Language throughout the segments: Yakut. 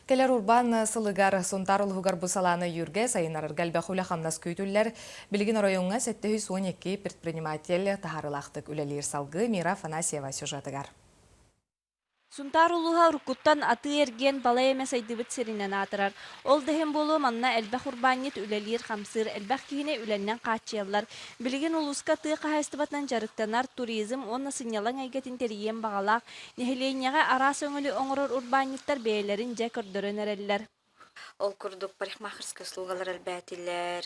Кэлэр урбаан сылыгар Сунтаар улууһугар бу салааны өйүүргэ, сайыннарарга элбэх үлэ-хамнас күүтүллэр. Билигин оройуоҥҥа 712 предприниматель таһаарыылаахтык үлэлиир. Салгыы Мира Афанасьева сюжетыгар. Сунтаар улууһа уруккуттан атыы-эргиэн балай эмэ сайдыбыт сиринэн аатырар. Ол да иһин буолуо манна элбэх урбаанньыт үлэлиир-хамсыыр, элбэх киһини үлэннэн хааччыйаллар. Билигин улууска тыа хаһаайыстыбатынан дьарыктанар, туризм уонна сынньалаҥ эйгэтин тэрийиэн баҕалаах, нэһилиэнньэҕэ араас өҥөлү оҥорор урбаанньыттар бэйэлэрин дьэ көрдөрөн эрэллэр. Ол курдук парикмахерскай услугалар элбээтилэр,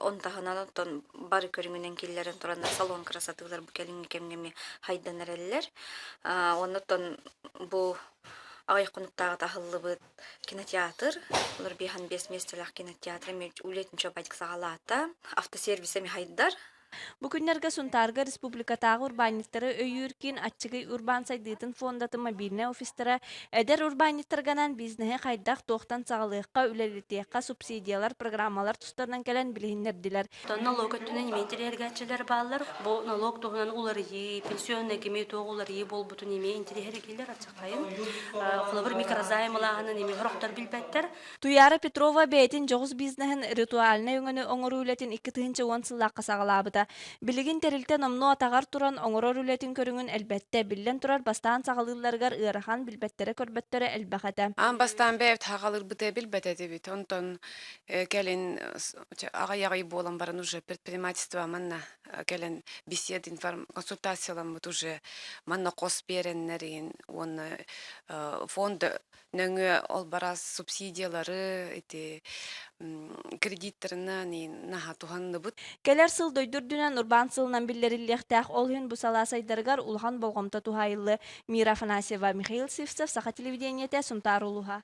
он таһынан оттон бары көрүҥүнэн киллэрэн тураннар салон красотылар бу кэлиҥҥи кэмҥэ эмиэ хайдан эрэллэр. Оннуттан бу аҕыйах хонуктааҕыта аһыллыбыт кинотеатр, олор биэһэн биэс миэстэлээх кинотеатр эмиэ үлэтин чуобайдык саҕалаата. Автосервис эмиэ хайдар. Бу күннэргэ Сунтаарга республикатааҕы урбаанньыттары өйүүр киин Аччыгый урбаан сайдыытын фондатын мобильнай офистара эдэр урбаанньыттарга анаан бизнеһи хайдах, туохтан саҕалыахха, үлэлэтиэххэ, субсидиялар, программалар тустарынан кэлэн билиһиннэрдилэр. Налог өттүнэн эмиэ интэриэһиргээччилэр бааллар. Бу налог туһунан уларыйыы, пенсионный кими туох уларыйыы буолбутун эмиэ интэриэһиргииллэр аччахайын. Холобур, микрозайм ылааһынын эмиэ сорохтор билбэттэр. Туйаара Петрова бэйэтин дьоҕус бизнеһин ритуальнай өҥөнү оҥоруу үлэтин 2010 сыллаахха саҕалаабыта. Билигин тэрилтэ номнуо атаҕар туран оҥорор үлэтин көрүҥүн элбэттэ. Биллэн турар, бастаан саҕалыылларыгар ыарахан, билбэттэрэ-көрбөттөрө элбэх этэ. Аан бастаан бэйэбит хаҕалыырбыты билбэт этибит. Онтон кэлин аҕай-аҕай буолан баран уже предпринимательство манна кэлэн беседа консультацияламмыт уже манна хос биэрэннэр уонна фонд нөҥүө ол барас субсидиялары ити кредиттэринэн наһаа туһанныбыт. Кэлэр сыл дойду үрдүнэн урбаан сылынан биллэриллиэхтээх, ол иһин бу салаа сайдарыгар улахан болҕомто туһаайыллыа. Мира Афанасьева, Михаил Сивцев, Саха телевидениетэ, Сунтаар улууһа.